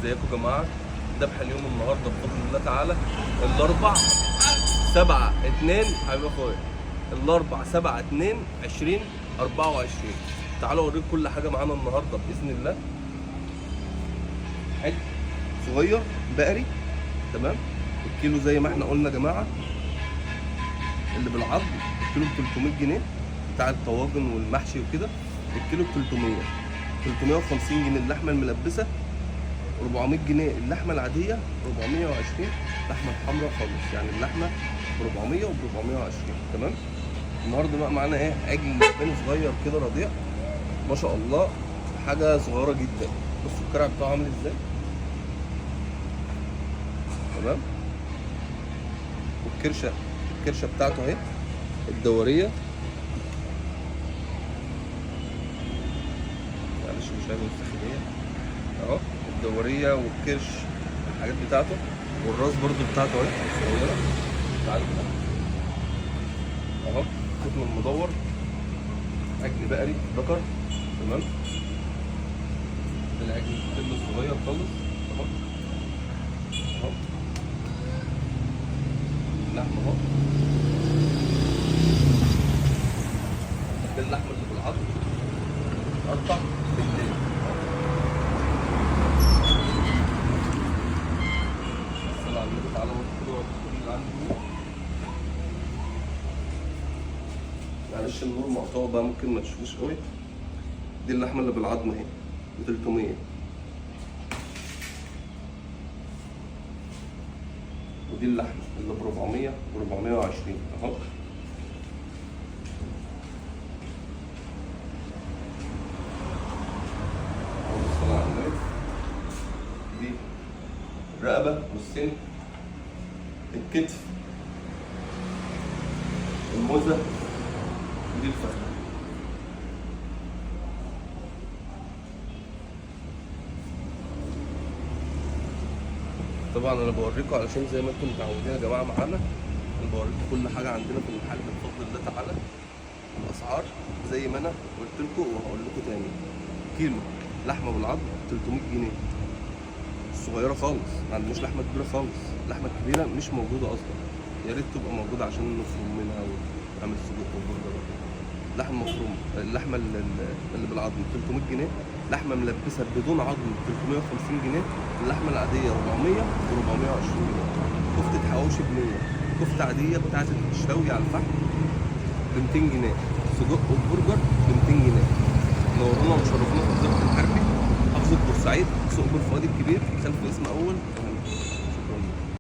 ازيكم يا جماعة؟ ذبح اليوم النهارده بفضل الله تعالى الاربع 7 2 حبيب اخويا، الاربع 7 2 2024. تعالوا اوريكم كل حاجة معانا النهارده باذن الله. عجل صغير بقري، تمام؟ الكيلو زي ما احنا قلنا يا جماعة اللي بالعظم الكيلو ب 300 جنيه بتاع الطواجن والمحشي وكده، الكيلو ب 300، 350 جنيه اللحمة الملبسه، 400 جنيه اللحمة العادية، 420 اللحمة الحمراء خالص، يعني اللحمة ب 400 وب 420. تمام. النهارده بقى معانا ايه؟ عجل لباني صغير كده رضيع ما شاء الله، حاجة صغيرة جدا. بصوا الكرع بتاعه عامل ازاي، تمام. والكرشه، الكرشه بتاعته اهي الدورية، معلش مش عايز اوسخ ايديا اهو، الدورية والكرش الحاجات بتاعته، والراس برضو بتاعته اهي صغيرة. تعالوا كده اهو، ختم المدور، عجل بقري ذكر، تمام. ده العجل الكل الصغير خالص اهو، اهو اللحمة اهو، ده اللحمة اللي بالعظم قطع بالليل. الصلاة على النبي. تعالى بص كده وأوريك كل اللي عندي. معلش النور مقطوع بقى ممكن ما تشوفوش قوي. دي اللحمة اللي بالعظم اهي ب 300، ودي اللحمة اللي ب 400 و 420 اهو. الصلاة على النبي. دي الرقبة والسن، الكتف، الموزة، ودي الفخدة. طبعا انا بوريكم علشان زي ما انتم متعودين يا جماعة معانا، انا بوريكم كل حاجة عندنا في المحل بفضل الله تعالى. الاسعار زي ما انا قلت لكم وهقول لكم تاني، كيلو لحمه بالعظم 300 جنيه، الصغيرة خالص، ما عندناش لحمه كبيرة خالص، اللحمة الكبيرة مش موجودة اصلا، يا ريت تبقى موجودة عشان نفرم منها ونعمل سجق وبرجر وكده. لحمه مفرومه، اللحمة اللي بالعظم 300 جنيه، لحمه ملبسه بدون عظم 350 جنيه، اللحمة العادية 400 و 420 جنيه، كفته حواوشي ب 100، كفته عادية بتاعت الشوي على الفحم ب 200 جنيه، سجق وبرجر ب 200 جنيه. نورونا وشرفونا في وزارة الحربي، محافظة بورسعيد، سوق بور فؤاد الكبير، خلف اسم اول